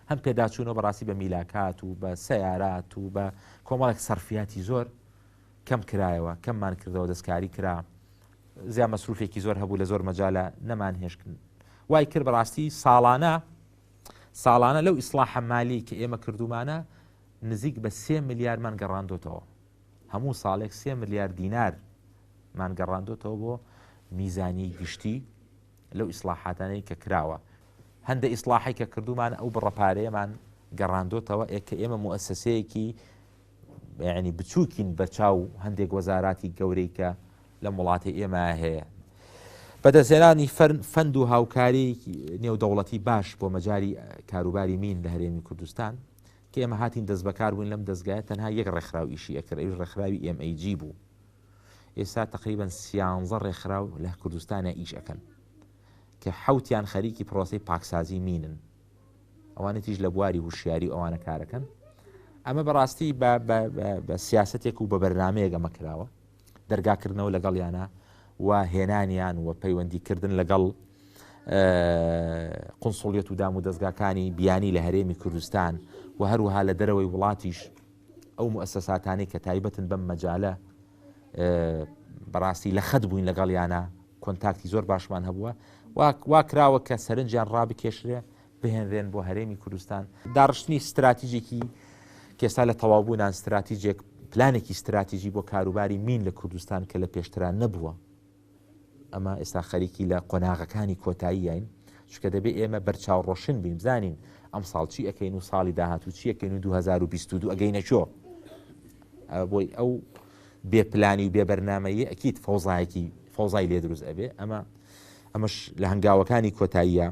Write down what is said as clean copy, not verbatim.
هەم پێداچوونەوە بەڕاستی بە میلاکات و بە سەیارات و بە کۆمەڵێک سەرفیاتی زۆر کەم کرایەوە، کەممان کردەوە، دەستکاری کرا، زیا مەسروفێکی زۆر هەبوو لە زۆر مەجالە نەمان هێشت وای کرد بەڕاستی ساڵانە ساڵانە لەو ئیسلاحە مالی کە ئێمە کردومانە نزیک بە سێ ملیارمان گەڕاندۆتەوە هەموو ساڵێک سێ ملیار دینار مان گەڕاندۆتەوە بۆ میزانی گشتی لەو ئیسلاحاتانەی کە کراوە هەندە ئیسلاحی کە کردومان ئەو بڕە پارەیەمان گەڕاندۆتەوە ئێ کە ئێمە موئەسەسەیەکی یانی بچووکین بە چاو هەندێک وەزاراتی گەورەی کە لەم وڵاتی ئێمە هەیە. بەدەستهێنانی فەند و هاوکاری نێودەوڵەتی باش بۆ مەجاری کاروباری مین لە هەرێمی کوردستان کە ئێمە هاتین دەستبەکار بووین لەم دەستگایە تەنها یەک ڕێکخراو ئیشی ئەکرد ئەویش ڕێکخراوی MAG بوو ئێستا تقریبا سیانزە ڕێکخراو لە کوردستانە ئیش ئەکەن کە حوتیان خەریکی پرۆسەی پاکسازی مینن ئەوانی تریش لە بواری هوشیاری و ئەوانە کارەکەن ئەمە بەڕاستی بە سیاستێک و بە بەرنمەیەک ئەمە کراوە دەرگاکردنەوە لەگەڵیانە و هێنانیان و پەیوەندیکردن لەگەڵ قنسڵیەت و دام و دەستگاکانی بیانی لە هەرێمی کوردستان و هەروەها لە دەرەوەی وڵاتیش ئەو موسەساتانی کە تایبەتن بەم مەجالە بەڕاستی لە خەت بووین لەگەڵیانە کۆنتاکتی زۆر باشمان هەبووە وا کراوە کە سەرنجیان ڕابکێشرێ بهێنرێن بۆ هەرێمی کوردستان داڕشتنی ستراتیجێکی کێستا لە تەواوبوونان ستراتیجێک پلانێکی ستراتیژی بۆ کاروباری مین لە کوردستان کە لە پێشتران نەبووە ئەمە ئێستا خەریکی لە قۆناغەکانی کۆتاییاین چونکە دەبێ ئێمە بەرچاو ڕۆشن بین بزانین ئەم ساڵ چی ئەەکەین و ساڵی داهاتوو چی ئەەکەین و 2022 ئەگەینە کوێ بۆی ئەو بێ پلانی و بێ بەرنمەیە ئەکییت فەوزایەکی فەوزای لێ دروست ئەبێ ئەمە ئەمەش لە هەنگاوەکانی کۆتاییە.